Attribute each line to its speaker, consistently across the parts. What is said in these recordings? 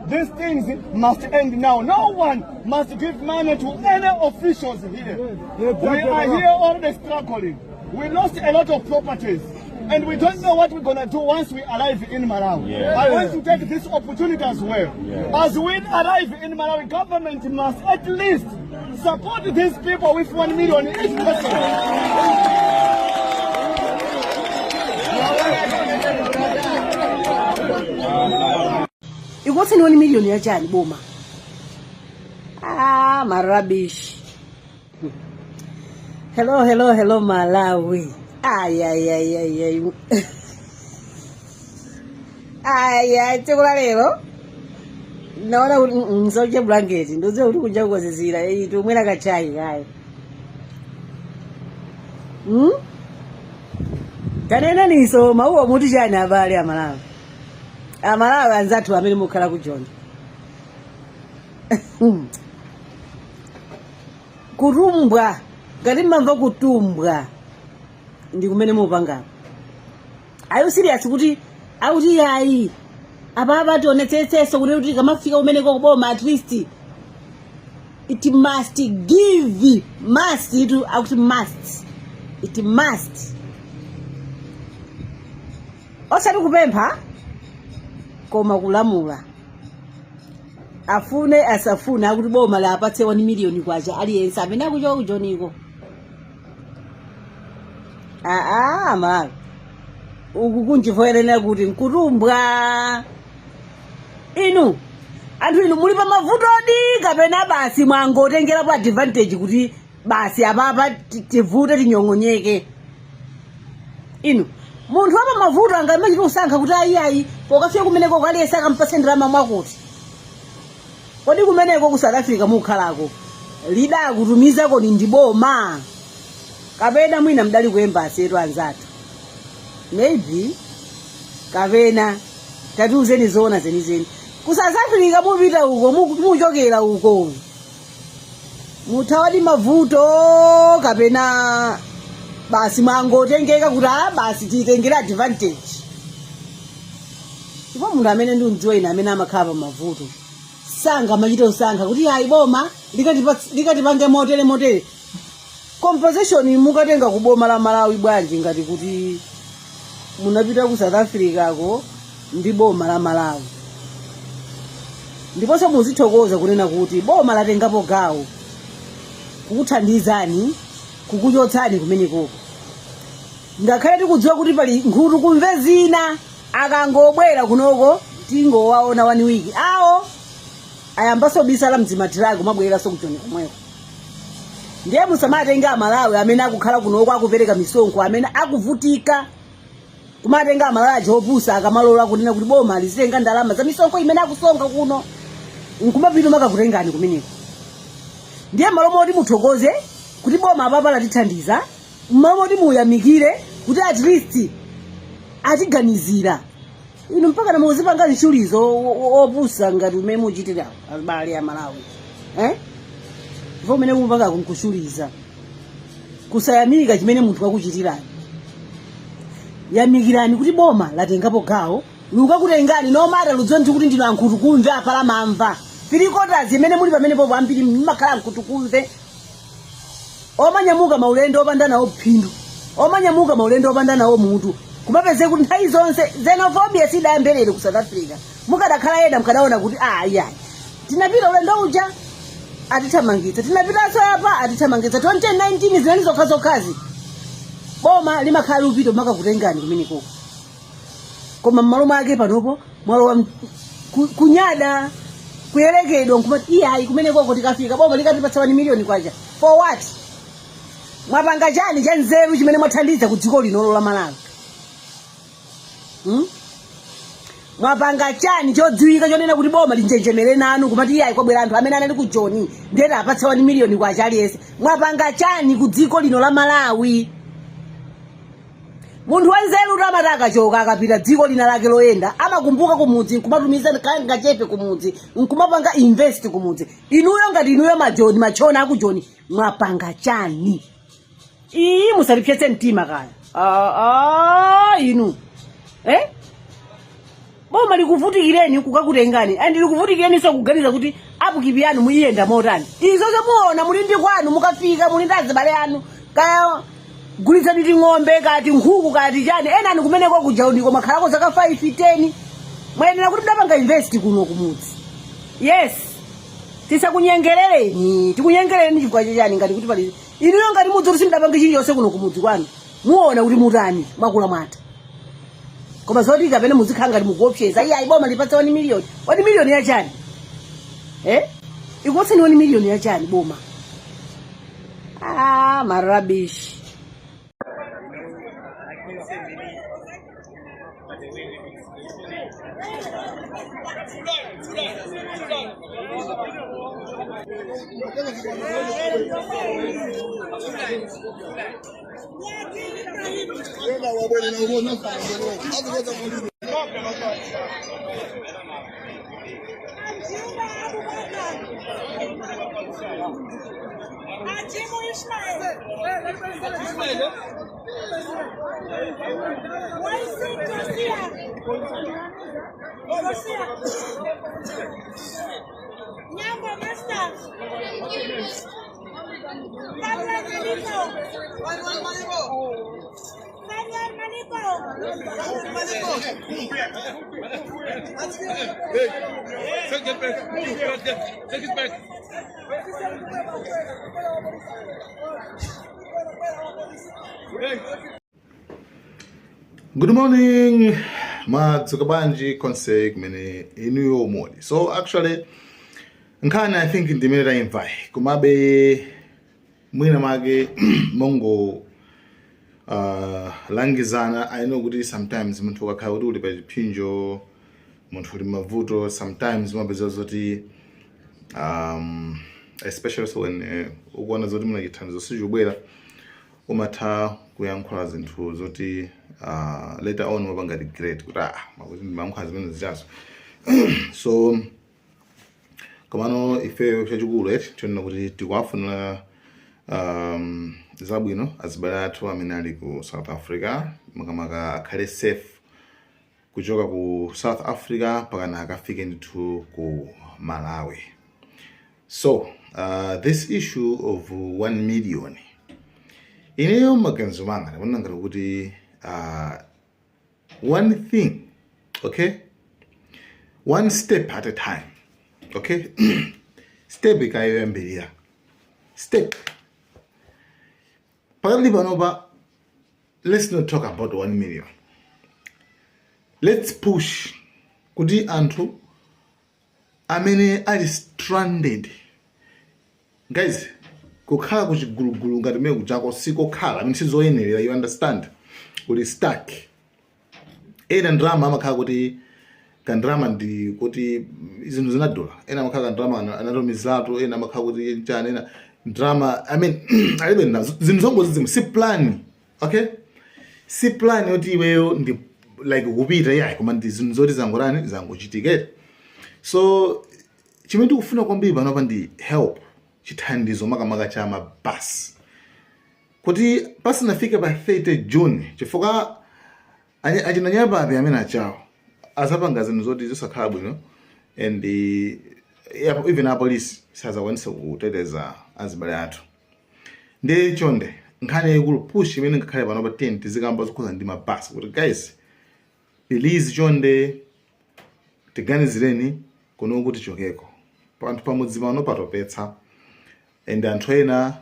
Speaker 1: These things must end now. No one must give money to any officials here. We are here already struggling. We lost a lot of properties. And we don't know what we're going to do once we arrive in Malawi. I want to take this opportunity as well. As we arrive in Malawi, government must at least support these people with 1 million each person.
Speaker 2: Ikupatseni 1 million ya chani boma? Ah, marubbish. Hello, hello, hello, Malawi. Ay, ay, ay, ay, ay. Ay, ay, tsiku la lero naona kuti nsoche blanketi, ndiuze kuti kunja kukozizira tikumwera kachayi kayi. Tanenaniso mawuwo, muti chani abale Amalawi, Amalawi anzathu amene mukhala ku Joni? Kutumbwa, ngati mmamva kutumbwa ndi kumene mupangako. Are you serious kuti akuti yayi, apapa tionetsetsenso kuti kamafika kumeneko kuboma, at least it must give, must itu akuti must, it must, osati kupempha koma kulamula, afune asafune, akuti boma lapatse 1 million kwacha aliyense amene akuchoka kujoniko. Aa, Malawi, uku kunchifoyerenera kuti nkutumbwa. Inu anthu inu muli pa mavutodi kapena basi mwangotengerapo advantage kuti basi apapa tivute, tinyong'onyeke? Inu, munthu wapa mavuto angamachita kusankha kuti ayiayi, pokafika kumeneko aliyense akampatse ndalama mwakuti? Kodi kumeneko ku South Africa mukhalako lidakutumizako ndi boma kapena mwina mdali ku embassy yetu anzathu maybe? Kapena tatiuzeni zoona zenizeni, ku South Africa mupita uko, muchokera uko, muthawadi mavuto kapena basi mwangotengeka kuti a basi tiyitengere advantage? Ndipo munthu amene ndimdziwa ine amene amakhala pa mavuto sangamachite kusankha kuti ayi, boma likatipange motere motere. Compensation mukatenga ku boma la Malawi bwanji ngati kuti munapita ku South Africa ko ndi boma la Malawi? Ndiponso muzithokoza kunena kuti boma latengapo gawo kukuthandizani, kukuchotsani kumenekoko, ngakhale tikudziwa kuti pali nkhutu kumve zina. Akangobwera kunoko tingowaona one week awo ayambaso bisala mdzimatiraki, kumabwereranso kuchoni komweko. Ndiye musamatenga Amalawi amene akukhala kunoko, akupereka misonkho, amene akuvutika, kumatenga Amalawi aja opusa akamalola kunena kuti boma lizitenga ndalama za misonkho imene akusonkha kuno nkumapita makakutengani kumeneko. Ndiye malo moti muthokoze kuti boma apapa latithandiza, mmalo moti muyamikire kuti at least atiganizira, inu mpaka namuzipanga nshulizo opusa ngati umene muchitira abale ya Malawi, eh? Ndipo umene mupanga kunkushuliza, kusayamika chimene munthu wakuchitirani. Yamikirani kuti boma latengapo gawo lukakutengani, no matter ludziwe ndi kuti ndinu ankhutu kumve apala mamva. Three quarters imene muli pamenepopo, ambiri mmakhala ankhutu kumve, omanyamuka maulendo opanda nawo phindu, omanyamuka maulendo opanda nawo mutu, kumapeze kuti nthawi zonse xenophobia sidayambelere ku South Africa. Mukadakhala ena mukadaona kuti ayi, tinapita ulendo uja atithamangitsa, tinapitanso apa atithamangitsa, 2019 zinali zokhazokhazi. Boma limakhala lupito makakutengani kumenekoko, koma mmalo mwake panopo mwalowa kunyada, kuyerekedwa, nkumati iyayi, kumenekoko tikafika boma likatipatsa 1 million kwacha. For what? Mwapanga chani cha nzeru chimene mwathandiza ku dziko linolo la Malawi, Mwapanga chani chodziwika chonena kuti boma linjenjemere nanu kumati iyayi, kwabwera anthu amene anali ku Joni, ndiyeti apatsa 1 million kwacha aliyense? Mwapanga chani ku dziko lino la Malawi? Munthu wanzeru kuti amati akachoka, akapita dziko lina lake loyenda, amakumbuka kumudzi nkumatumiza kangachepe kumudzi, nkumapanga invest kumudzi. Inuyo ngati inuyo majoni, machona akujoni, mwapanga chani? Iyi musatipyetse mtima kaya. Ah, ah, inu, eh? Boma likuvutikireni kukakutengani, and likuvutikireni kuganiza kuti upkeep yanu muyiyenda motani. Izo zomuona muli ndi kwanu, mukafika muli ndi azibale anu, kaya gulitsani ting'ombe, kati nkhuku, kati chani. Ena ani kumeneko kujauniko makhalako zaka 5, 10. Mwayenera kuti mudapanga invest kuno kumudzi. Yes, tisakunyengerereni. Tikunyengerereni chifukwa chachani? Ngati kuti pali inuyo, ngati mudzi kuti simudapange chilichonse kuno kumudzi kwanu, muona kuti mutani mwakula mwatha. Koma zoti kapena muzikhala ngati mukuopseza, iye ayi, boma lipatsa 1 million. 1 million yachani? Eh, ikupatsani 1 million yachani boma? Ah, ma rubbish.
Speaker 3: Take it back. Take it back.
Speaker 4: Good morning, madzuka bwanji konse kumene inuyo muli? So actually nkhani, I think, ndimene tayimvayi. Komabe mwina make mongo langizana. I know kuti sometimes munthu ukakhala kuti uli pa chipsinjo, munthu uli mavuto, sometimes umapeza zoti especially so when ukuona zoti muna chithandizo sichikubwera, umatha kuyankhula zinthu zoti later on umapanga regret kuti, ah, makuti ndimayankhula zimene zichazo. So komano ifeyo chachikulu eti tionena kuti tikuwafunira zabwino azibale athu amene ali ku South Africa, makamaka akhale safe kuchoka ku South Africa pakana akafike ndithu ku Malawi. So this issue of 1 million, ineyo maganizo manga ndikuona ngati kuti one thing, okay, one step at a time, okay? Step ikayoyambirira, step pakati panopa, let's not talk about 1 million. Let's push kuti anthu amene ali stranded, guys, kukhala kuchigulugulu ngati mene kujako sikokhala, I mean, sizoyenerera, you understand? Uli stuck. Ena ndrama amakhala kuti kandrama ndi kuti zinthu zinadula, ena amakhala kandrama anatomizatu, ena amakhala kuti chani, ena ndrama, I mean, alibe nazo. Zinthu zongozizimu si plan, okay? Si plan yoti iweyo ndi like kupita, yayi, koma ndi zinthu zoti zangorani, zangochitikira. So chimene tikufuna kwambiri panopa ndi help, chithandizo, makamaka cha mabasi, kuti pasanafike pa 30 June, chifukwa achinanyapapi amene achawo azapanga zinthu zoti zosakhala bwino, and even apolisi sazakwanisa kuteteza azibale athu. Ndi chonde, nkhani yayikulu, push imene ngakhale panopa 10 tizikamba zokhuza ndi mabasi, kuti guys, please, chonde tiganizireni kuno kuti chokeko panthu pamudzi pano patopetsa. And anthu ena,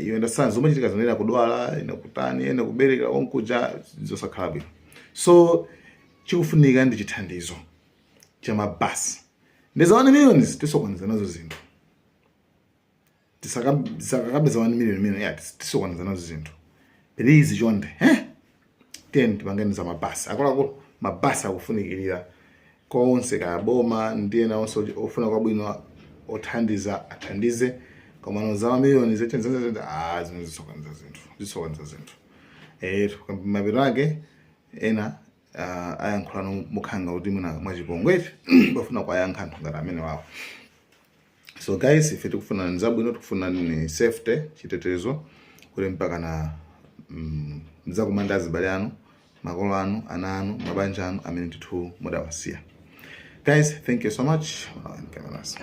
Speaker 4: you understand, zomwe chitika zinena kudwala, ena kutani, ena kubereka onkuja, zosakhala bwino. So chikufunika ndi chithandizo cha mabasi. Ndi za 1 millions tisokoneza nazo zinthu. Tisakakabe za 1 million million ya tisokoneza nazo zinthu. Please, chonde, eh, tiyeni tipangeni za mabasi. Akuluakulu, mabasi akufunikirira konse, kaya boma ndiye ena onse ofuna kwabwino othandiza athandize. Komano za mamiliyoni zechenzenze, ah, zimene zisokoneza zinthu, zisokoneza zinthu. Eh, mapeto ake ena ayankhulano mukhanga kuti mwina mwachipongwe bafuna kuwayankha anthu ngati amene wawo. So guys, ife tikufuna ni zabwino, tikufuna ni safety, chitetezo, kuti mpaka na mzakumanda azibale anu. Makolo anu, ana anu, mabanja anu amene ndithu mudawasiya. Guys, thank you so much. Cameras.